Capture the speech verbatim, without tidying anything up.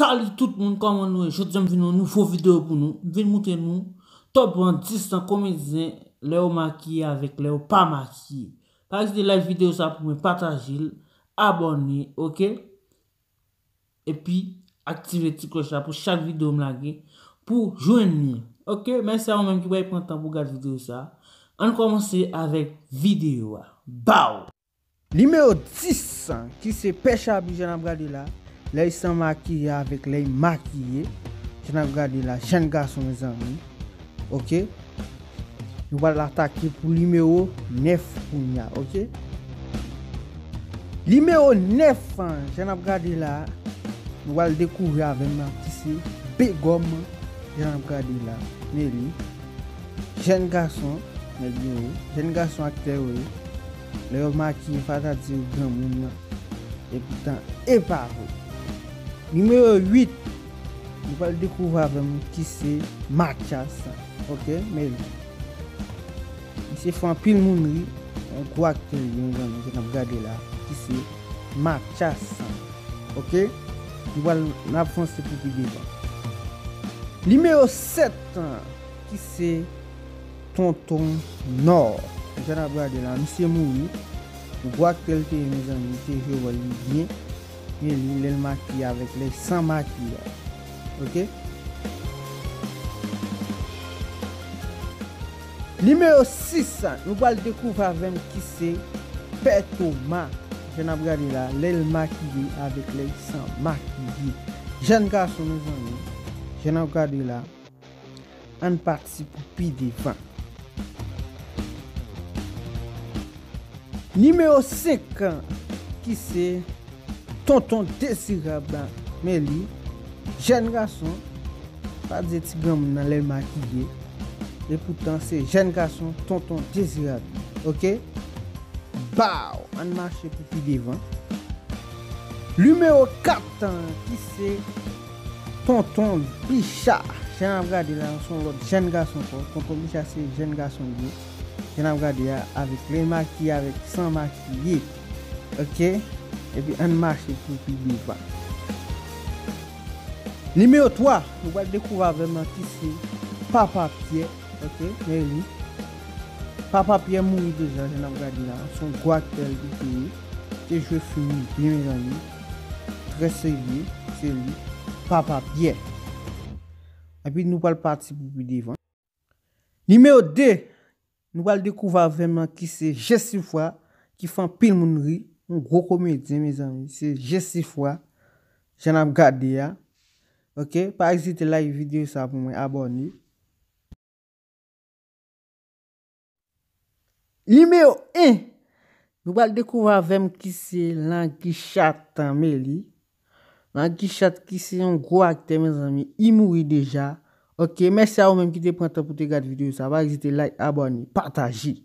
Salut tout moun, kòman nou ye? Jodi a m vin yon nouvo videyo pou nou. M vin montre nou top dis nan komedyen lè yo makiye avèk lè yo pa makiye. Pa ezite like videyo sa pou mwen, pataje l, abòne, oke? Epi aktive ti klòch la pou chak videyo m lage pou jwenn li. Oke, mèsi a ou menm ki pral pran tan pou gad videyo sa. Ann kòmanse avèk videyo a. Baw! Nimewo dis, ki se Pè Chabi, jan n ap gade la, lè l san makiye avèk lè l makiye, jan n ap gade la, jèn gason, mezanmi. Oke? Nou pral atake pou nimewo nèf kounye a, oke? Nimewo nèf, jan n ap gade la, nou pral dekouvri avè m ki se Begòm, jan n ap gade la. Men li, jèn gason, nèg yo ye, jèn gason aktè yo ye. Lè yo makiye, fata di yo granmoun nan. Epoutan, e pa vre. Nimewo uit, nou pral dekouvri avè m ki se Matyas. Oke, men li. Misye fè anpil moun ri. Yon gwo aktè li, yon zanmi ke n ap gade la, ki se Matyas. Oke? Nou pral, n ap vanse pou pi devan. Nimewo sèt, ki se Tonton Nò. Jan n ap gade la, misye mouri. Yon gwo aktè l te ye, mezanmi, li te jwe wòl li byen. Men li, lè l makiye avèk lè l san makiye. Oke? Nimewo sis, nou pral dekouvri avè m ki se Pè Toma. Jan n ap gade la, lè l makiye avèk lè l san makiye. Jèn gason, mezanmi. Jan n ap gade la, ann pati pou pi devan. Nimewo senk, ki se Tonton Dezirab, men li, jèn gason, pa di ti granmoun nan lè l makiye, epoutan se jèn gason Tonton Dezirab, oke? Baw! Ann mache pou pi devan. Nimewo kat, ki se Tonton Bicha. Jan n ap gade la, se yon lòt jèn gason ankò. Tonton Bicha se jèn gason li ye. Jan n ap gade a, avèk lè makiye, avèk san makiye. Oke? Epi ann mache pou pi devan. Nimewo twa, nou pral dekouvri avè m ki se Papa Pyè. Oke, men li. Papa Pyè mouri deja, jan n ap gade la. Se yon gwo aktè li te ye. Te jwe fim li byen, mezanmi. Trè serye, se li. Papa Pyè. Epi nou pral pati pou pi devan. Nimewo de, nou pral dekouvri avè m ki se Jesifwa, ki fè anpil moun ri. Yon gwo komedyen, mezanmi. Se Jesifwa, jan n ap gade a. Oke, pa ezite like videyo sa pou mwen, abòne. Nimewo en, nou pral dekouvri avè m ki se Langichat, men li. Langichat ki se yon gwo aktè, mezanmi, li mouri deja. Oke, mèsi a ou menm ki te pran tan pou te gad videyo sa. Pa ezite like, abòne, pataje.